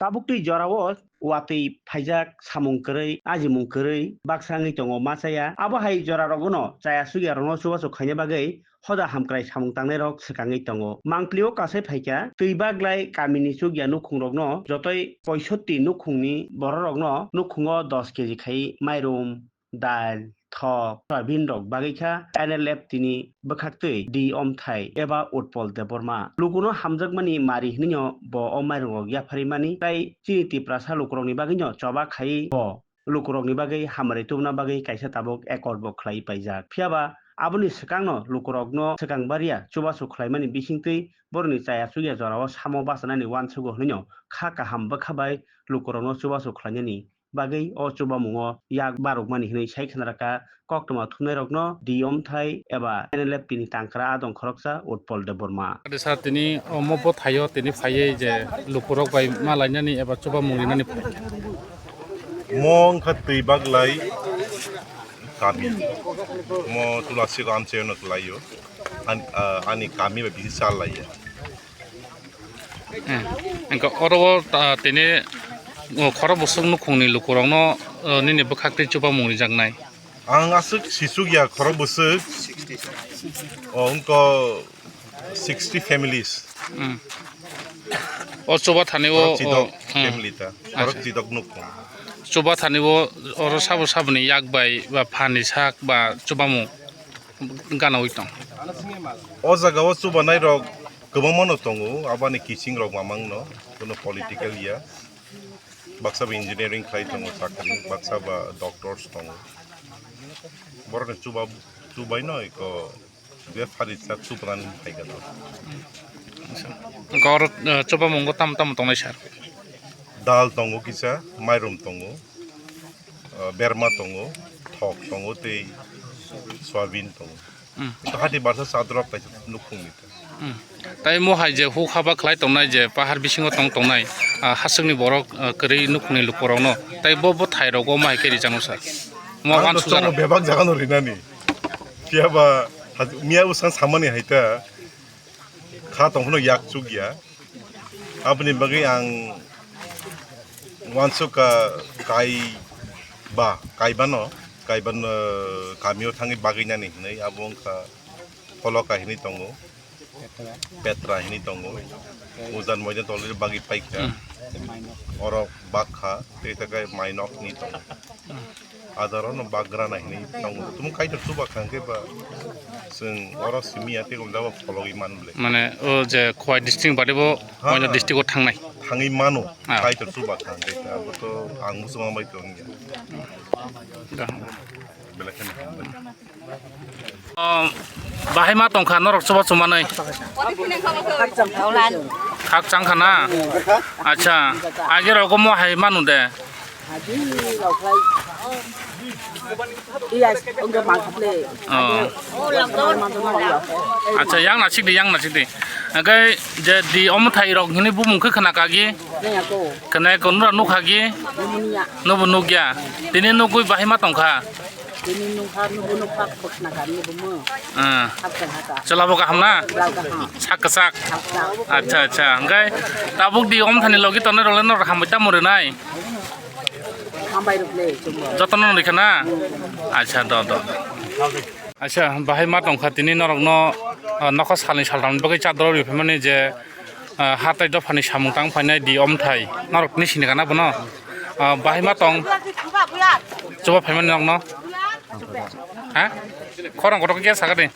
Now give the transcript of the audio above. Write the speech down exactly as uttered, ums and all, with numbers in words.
Tabuk twi jorao watwi phaijak, samung kwrwi, ajimung kwrwi baksa wngwi tongo, ma chaya. Abo hai jorarokno chaya sugya rokno chubachu khaina bagwi hoda hamkrai samung tangnairok swkangwi tongo. Mangpli o kasai phaikha, twi baglai kamini chukya nukhungrokno jotoi poisotti nukhungni bororokno nukhungo dos keji khai mairum, dal, thok, soyabin rok bagwi kha N L F tini bwkhaktwi D Omthai eba Utpol Debbarma. Lukuno hamjakmani mari hwnwino bo o mairungrok yapharwi mani, tei chini Tiprasa lukurokni bagwino choba khai bo lukurokni bagwi hamari tubuna bagwi kaisa tabuk accord bo khlai paijak. Phiyaba aboni swkangno lukurokno swkang baria chubachu khlaimani bisingtwi borokni chaya chukya jorao samo bachanani uansugo hwnwino kha kaham bwkha bai lukurokno chubachu khlainani bagwi o chubamungo yak barokmani hwnwi sai khna rwkha koktwma thumnairokno D Omthai eba N L F T ni tangkra adong khoroksa Utpol Debbarma. Ade sir, tini omo bwthaio tini phaiwi je lukurok bai ma lainani eba chubamung rinani phai. Mo wngkha twi baglai kami. Mo Tulasi Ramchayano kwlaio. An-, ah, ani kami bai bisi chal laiya. Eh, engkha oro o, ah, tini, o, khorok bwswk nukhungni lukurokno, o, nini bwkhaktwi chubamung rijaknai. Ang aswk sisuk ya khorok bwswk. O, wngkha sixty families. Hmm. O chuba thani o, khorok chidok o, hmm. Family ta. Khorok acha. Chidok nukhung. Chuba thani o, oro sabo saboni yak bai ba phan ni sak ba chubamung gana oi tong. O jaga o chubanai rok kwbangma no tongo, aboni kiching rok mamang no, kuno political ya. Baksa ba engineering khlai tongo chakri, baksa ba doctors tongo. Borok ni chuba, chubai no iko bepari chak chubanan phaikha to. Gor, eh, chubamungo tam tam tongnai sir. Dal tongo kisa, mairum tongo, eh, berma tongo, thok tongo tei soyabin tongo. Hmm. Hati barsa sadrok kaisa nukhungni. Hmm. Tai mo hai je huk haba khlai tongnai je pahar bisingo tong tongnai, ah, haswkni borok, ah, kwrwi nukhungni lukurokno. Tai bo, bo thai rogo mo hai khe rijak no sir. Mo ang uansuk tongo jaro. Bebak jaga no rinani. Phiya ba miya bwsang samani hai ta. Kha tong phano yak chuk ya. Aboni bagwi ang uansuk ka kai ba, kai bano, kai bano kamio thangwi bagwi nani hinwi abo wngkha Holoka hinwi tongo, Petra hinwi tongo, Ujan Moidan tolwi bagwi paikha, hmm. Oro bakha, tei ta kai Mainok hinwi tongo. Adaro no bagra na hinwi tongo. Tumo Kaitor chuba kha hwnkhe ba chwng oro simi ya tei jaga phologwi man ble. Mane o je Khowai district bade bo ha. Moino district o thangnai. Thangwi mano. Ah. Kaitor chuba kha hwnkhe abo to ang muchungma bai tong ya. Da. Belai kheno hambai. O, bahai ma tongkha norok chuba chumanai? Khakchang kha na? Acha, age rogo mo hai manu de? O. Acha, yang nasik di, yang nasik di. Age je di omo thai rok hini bumung khe khna kagi? Khna ko nura nuk kha gi? Nubu nuk ya. Tini nugui bahai ma tongkha? Tini nungkha nubu nukha khosna kami nubu mo. Ah. Haksa haka. Chwla bo kaham na? Chwla kaham. Sak kwchak. Haksa. Acha, acha. Hwnkhe tabuk di omthani logi tongnai rokle norok hambai tamo rwnai? Hambai rwkle chwngbo. Jotono rikha na? Acha, do, do. Acha, bahai ma tongkha tini norokno, ah, nokha salni saltamni bagwi chadoro riphaimani je, ah, hatai dophani samung tang phainai di omthai norok ni sini kana bono? Ah, bahai ma tong. Chuba phaimani nokno. Ha? Khorang kotor khe sakha de.